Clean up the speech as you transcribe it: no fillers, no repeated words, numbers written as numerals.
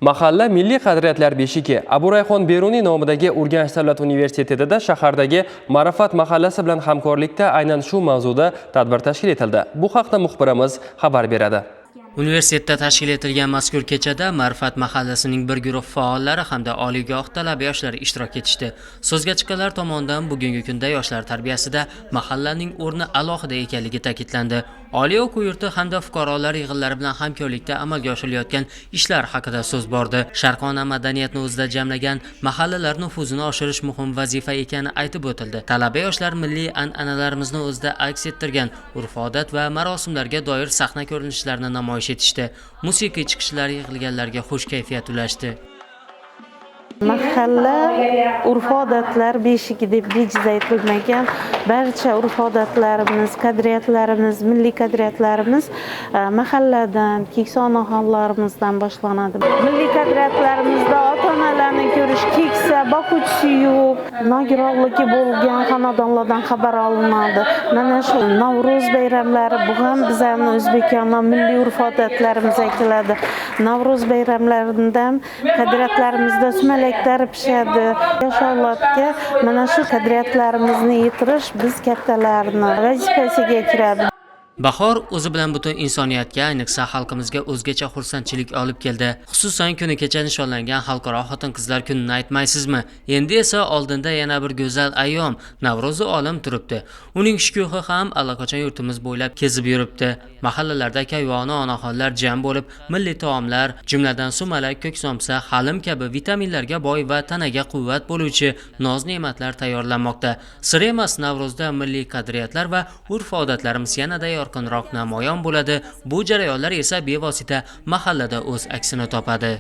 Mahalla milliy qadriyatlar beshigi. Abu Rayhon Beruniy nomidagi Urganch davlat universitetida shahardagi Ma'rifat mahallasi bilan hamkorlikda aynan shu mavzuda tadbir tashkil etildi. Bu haqda muxbirimiz xabar beradi. Universitetda tashkil etilgan mazkur kechada Ma'rifat mahallasining bir guruh faollari hamda oliygoh talaba yoshlari ishtirok etishdi. So'zga chiqqanlar tomonidan bugungi kunda yoshlar tarbiyasida mahallaning o'rni alohida ekanligi ta'kidlandi. Oliy o'quv yurti hamda fuqarolar yig'inlari bilan hamkorlikda amalga oshirilayotgan ishlar haqida so'z bordi. Sharqona madaniyatni o'zida jamlagan mahallalar nufuzini oshirish muhim vazifa ekani aytib o'tildi. Talaba yoshlar milliy an'analarimizni o'zida aks ettirgan urf-odat va marosimlarga doir sahna ko'rinishlarini namoyish etishdi. Musiqiy chiqishlar yig'ilganlarga xush kayfiyat ulashdi. Mahalla urf odatlar beshigi deb bejiz aytilmagan. Barcha urf odatlarimiz, qadriyatlarimiz, milliy qadriyatlarimiz mahalladan, keksa onaxonlarimizdan boshlanadi. Milliy qadriyatlarimizda ota onalarni ko'rish, keksa, boquvchisi yo'q, nogironligi bo'lgan xonadonlardan xabar olinadi. Mana shu Navro'z bayramlari, bu ham bizani o'zbekona milliy urf odatlarimizga keladi. Navro'z bayramlarida ham qadriyatlarimizda sumalaklar pishadi. Yosh avlodga mana shu qadriyatlarimizni yetirish biz kattalarni vazifasiga kiradi. Bahor o'zi bilan butun insoniyatga, ayniqsa xalqimizga o'zgacha xursandchilik olib keldi. Xususan, kuni kecha nishonlangan Xalqaro xotin-qizlar kunini aytmaysizmi? Endi esa oldinda yana bir go'zal ayyom Navro'zi olam turibdi. Uning shukuhi ham allaqachon yurtimiz bo'ylab kezib yuribdi. Mahallalarda kayvoni onaxonlar jam bo'lib, milliy taomlar, jumladan sumalak, ko'k somsa, halim kabi vitaminlarga boy va tanaga quvvat bo'luvchi noz-ne'matlar tayyorlanmoqda. Sir emas, Navro'zda milliy qadriyatlar va urf-odatlarimiz yanada yorqinroq namoyon bo'ladi. Bu jarayonlar esa bevosita mahallada o'z aksini topadi.